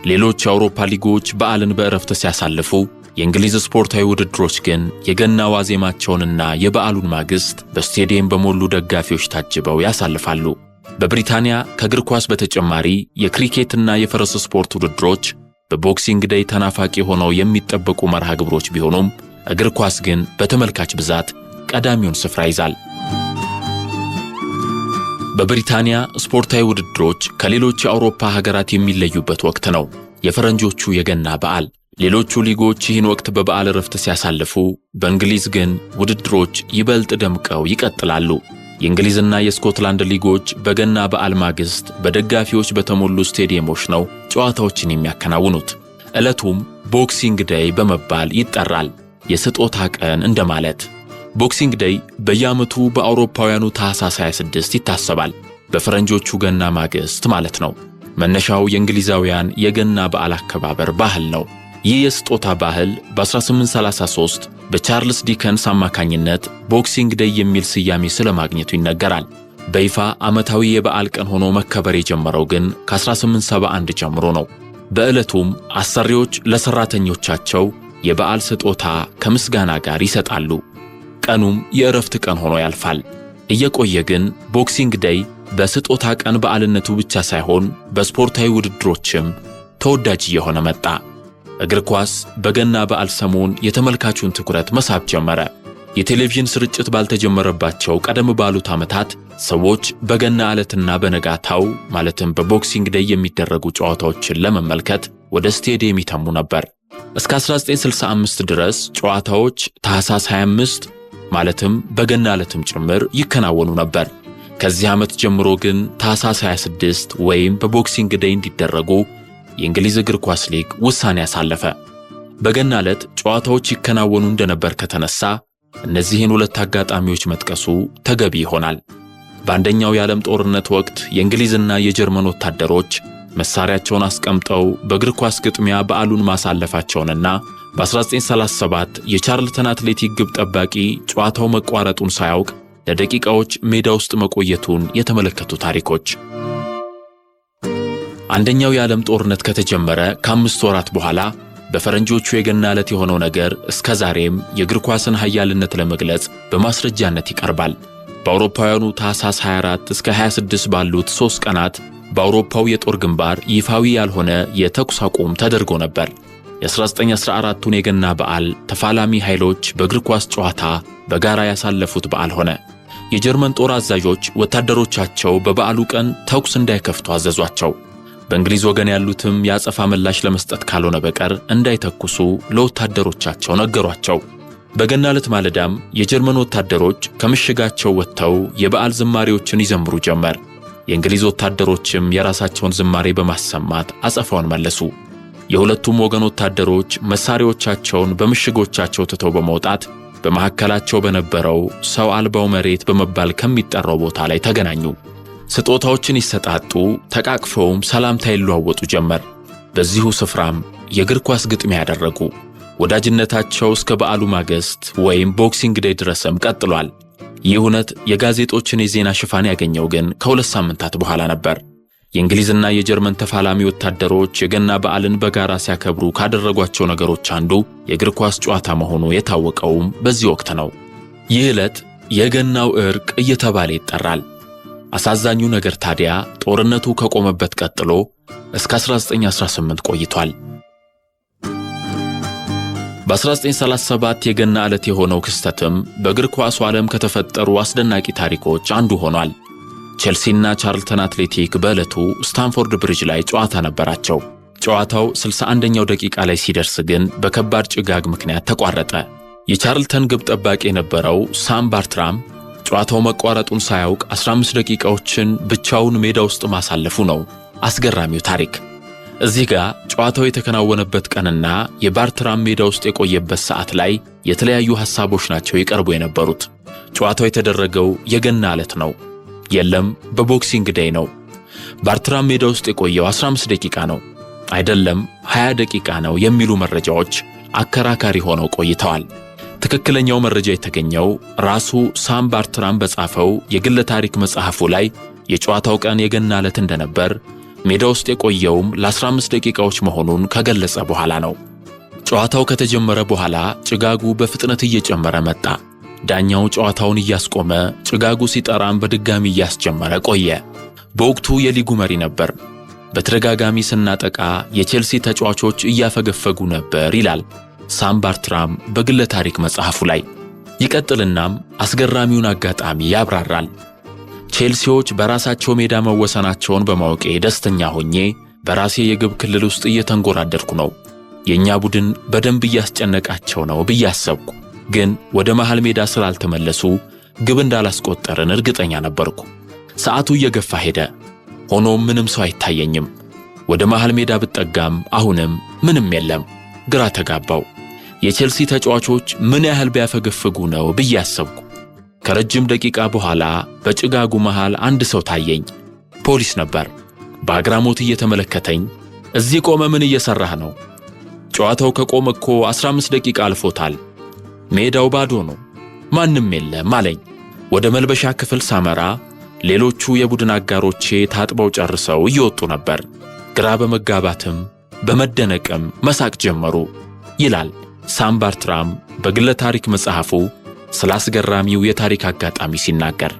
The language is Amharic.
ሌሎች የአውሮፓ ሊጎች በዓልን በእረፍት ሲያሳልፉ፣ የእንግሊዝ ስፖርታዊ ውድድሮች ግን የገና ዋዜማቸውንና የበዓሉን ማግስት በስቴዲየም በሞሉ ደጋፊዎች ታጅበው ያሳልፋሉ። በብሪታንያ ከእግር ኳስ በተጨማሪ የክሪኬትና የፈረስ ስፖርት ውድድሮች በ Boxing Day ተናፋቂ ሆነው የሚጠበቁ መርሃ ግብሮች ቢሆኑም፣ እግር ኳስ ግን በተመልካች ብዛት ቀዳሚውን ስፍራ ይዛል። በብሪታንያ ስፖርታዊ ውድድሮች ከሌሎች የአውሮፓ ሀገራት የሚለዩበት ወቅት ነው የፈረንጆቹ የገና በዓል። ሌሎቹ ሊጎች ይህን ወቅት በበዓል እረፍት ሲያሳልፉ፣ በእንግሊዝ ግን ውድድሮች ይበልጥ ደምቀው ይቀጥላሉ። የእንግሊዝና የስኮትላንድ ሊጎች በገና በዓል ማግስት በደጋፊዎች በተሞሉ ስቴዲየሞች ነው ጨዋታዎችን የሚያከናውኑት። ዕለቱም Boxing Day በመባል ይጠራል። የስጦታ ቀን እንደማለት። Boxing Day በየዓመቱ በአውሮፓውያኑ ታህሳስ 26 ይታሰባል። በፈረንጆቹ ገና ማግስት ማለት ነው። መነሻው የእንግሊዛውያን የገና በዓል አከባበር ባህል ነው። ይህ የስጦታ ባህል በ1833 በቻርልስ ዲከንስ አማካኝነት Boxing Day የሚል ስያሜ ስለማግኘቱ ይነገራል። በይፋ ዓመታዊ የበዓል ቀን ሆኖ መከበር የጀመረው ግን ከ1871 ጀምሮ ነው። በዕለቱም አሰሪዎች ለሠራተኞቻቸው የበዓል ስጦታ ከምስጋና ጋር ይሰጣሉ። ቀኑም የእረፍት ቀን ሆኖ ያልፋል። እየቆየ ግን Boxing Day በስጦታ ቀን በዓልነቱ ብቻ ሳይሆን በስፖርታዊ ውድድሮችም ተወዳጅ እየሆነ መጣ። እግር ኳስ በገና በዓል ሰሞን የተመልካቹን ትኩረት መሳብ ጀመረ። የቴሌቪዥን ስርጭት ባልተጀመረባቸው ቀደም ባሉት ዓመታት ሰዎች በገና ዕለትና በነጋታው፣ ማለትም በ Boxing Day የሚደረጉ ጨዋታዎችን ለመመልከት ወደ ስቴዲየም ይተሙ ነበር። እስከ 1965 ድረስ ጨዋታዎች ታህሳስ 25፣ ማለትም በገና ዕለትም ጭምር ይከናወኑ ነበር። ከዚህ ዓመት ጀምሮ ግን ታህሳስ 26 ወይም በ Boxing Day እንዲደረጉ የእንግሊዝ እግር ኳስ ሊግ ውሳኔ አሳለፈ። በገና ዕለት ጨዋታዎች ይከናወኑ እንደነበር ከተነሳ እነዚህን ሁለት አጋጣሚዎች መጥቀሱ ተገቢ ይሆናል። በአንደኛው የዓለም ጦርነት ወቅት የእንግሊዝና የጀርመን ወታደሮች መሳሪያቸውን አስቀምጠው በእግር ኳስ ግጥሚያ በዓሉን ማሳለፋቸውንና በ1937 የቻርልተን አትሌቲክ ግብ ጠባቂ ጨዋታው መቋረጡን ሳያውቅ ለደቂቃዎች ሜዳ ውስጥ መቆየቱን የተመለከቱ ታሪኮች። አንደኛው የዓለም ጦርነት ከተጀመረ ከ5 ወራት በኋላ በፈረንጆቹ የገና ዕለት የሆነው ነገር እስከ ዛሬም የእግር ኳስን ኃያልነት ለመግለጽ በማስረጃነት ይቀርባል። በአውሮፓውያኑ ታህሳስ 24 እስከ 26 ባሉት 3 ቀናት በአውሮፓው የጦር ግንባር ይፋዊ ያልሆነ የተኩስ አቁም ተደርጎ ነበር። የ1914ቱን የገና በዓል ተፋላሚ ኃይሎች በእግር ኳስ ጨዋታ በጋራ ያሳለፉት በዓል ሆነ። የጀርመን ጦር አዛዦች ወታደሮቻቸው በበዓሉ ቀን ተኩስ እንዳይከፍቱ አዘዟቸው። በእንግሊዝ ወገን ያሉትም የአጸፋ ምላሽ ለመስጠት ካልሆነ በቀር እንዳይተኩሱ ለወታደሮቻቸው ነገሯቸው። በገና ዕለት ማለዳም የጀርመን ወታደሮች ከምሽጋቸው ወጥተው የበዓል ዝማሬዎችን ይዘምሩ ጀመር። የእንግሊዝ ወታደሮችም የራሳቸውን ዝማሬ በማሰማት አጸፋውን መለሱ። የሁለቱም ወገን ወታደሮች መሳሪያዎቻቸውን በምሽጎቻቸው ትተው በመውጣት በመካከላቸው በነበረው ሰው አልባው መሬት በመባል ከሚጠራው ቦታ ላይ ተገናኙ። ስጦታዎችን ይሰጣጡ፣ ተቃቅፈውም ሰላምታ ይለዋወጡ ጀመር። በዚሁ ስፍራም የእግር ኳስ ግጥሚያ ያደረጉ። ወዳጅነታቸው እስከ በዓሉ ማግስት ወይም Boxing Day ድረስም ቀጥሏል። ይህ እውነት የጋዜጦችን የዜና ሽፋን ያገኘው ግን ከ2 ሳምንታት በኋላ ነበር። የእንግሊዝና የጀርመን ተፋላሚ ወታደሮች የገና በዓልን በጋራ ሲያከብሩ ካደረጓቸው ነገሮች አንዱ የእግር ኳስ ጨዋታ መሆኑ የታወቀውም በዚህ ወቅት ነው። ይህ ዕለት የገናው ዕርቅ እየተባለ ይጠራል። አሳዛኙ ነገር ታዲያ ጦርነቱ ከቆመበት ቀጥሎ እስከ 1918 ቆይቷል። በ1937 የገና ዕለት የሆነው ክስተትም በእግር ኳሱ ዓለም ከተፈጠሩ አስደናቂ ታሪኮች አንዱ ሆኗል። ቼልሲና ቻርልተን አትሌቲክ በዕለቱ ስታንፎርድ ብሪጅ ላይ ጨዋታ ነበራቸው። ጨዋታው 61ኛው ደቂቃ ላይ ሲደርስ ግን በከባድ ጭጋግ ምክንያት ተቋረጠ። የቻርልተን ግብ ጠባቂ የነበረው ሳም ባርትራም ጨዋታው መቋረጡን ሳያውቅ 15 ደቂቃዎችን ብቻውን ሜዳ ውስጥ ማሳለፉ ነው አስገራሚው ታሪክ። እዚህ ጋር ጨዋታው የተከናወነበት ቀንና የባርትራም ሜዳ ውስጥ የቆየበት ሰዓት ላይ የተለያዩ ሐሳቦች ናቸው ይቀርቡ የነበሩት። ጨዋታው የተደረገው የገና ዕለት ነው፣ የለም በ Boxing Day ነው። ባርትራም ሜዳ ውስጥ የቆየው 15 ደቂቃ ነው፣ አይደለም 20 ደቂቃ ነው የሚሉ መረጃዎች አከራካሪ ሆነው ቆይተዋል። ትክክለኛው መረጃ የተገኘው ራሱ ሳም ባርትራም በጻፈው የግለ ታሪክ መጽሐፉ ላይ የጨዋታው ቀን የገና ዕለት እንደነበር፣ ሜዳ ውስጥ የቆየውም ለ15 ደቂቃዎች መሆኑን ከገለጸ በኋላ ነው። ጨዋታው ከተጀመረ በኋላ ጭጋጉ በፍጥነት እየጨመረ መጣ። ዳኛው ጨዋታውን እያስቆመ ጭጋጉ ሲጠራም በድጋሚ እያስጀመረ ቆየ። በወቅቱ የሊጉ መሪ ነበር። በተደጋጋሚ ስናጠቃ የቼልሲ ተጫዋቾች እያፈገፈጉ ነበር ይላል ሳም ባርትራም በግለ ታሪክ መጽሐፉ ላይ። ይቀጥልናም አስገራሚውን አጋጣሚ ያብራራል። ቼልሲዎች በራሳቸው ሜዳ መወሰናቸውን በማወቄ ደስተኛ ሆኜ በራሴ የግብ ክልል ውስጥ እየተንጎራደድኩ ነው። የእኛ ቡድን በደንብ እያስጨነቃቸው ነው ብዬ አሰብኩ። ግን ወደ መሃል ሜዳ ስላልተመለሱ ግብ እንዳላስቆጠርን እርግጠኛ ነበርኩ። ሰዓቱ እየገፋ ሄደ። ሆኖም ምንም ሰው አይታየኝም። ወደ መሃል ሜዳ ብጠጋም አሁንም ምንም የለም። ግራ ተጋባው። የቼልሲ ተጫዋቾች ምን ያህል ቢያፈገፍጉ ነው ብዬ አሰብኩ። ከረጅም ደቂቃ በኋላ በጭጋጉ መሃል አንድ ሰው ታየኝ። ፖሊስ ነበር። በአግራሞት እየተመለከተኝ እዚህ ቆመ ምን እየሠራህ ነው? ጨዋታው ከቆመ እኮ 15 ደቂቃ አልፎታል። ሜዳው ባዶ ነው፣ ማንም የለም አለኝ። ወደ መልበሻ ክፍል ሳመራ ሌሎቹ የቡድን አጋሮቼ ታጥበው ጨርሰው እየወጡ ነበር። ግራ በመጋባትም በመደነቅም መሳቅ ጀመሩ ይላል ሳም ባርትራም በግለ ታሪክ መጽሐፉ ስለ አስገራሚው የታሪክ አጋጣሚ ሲናገር።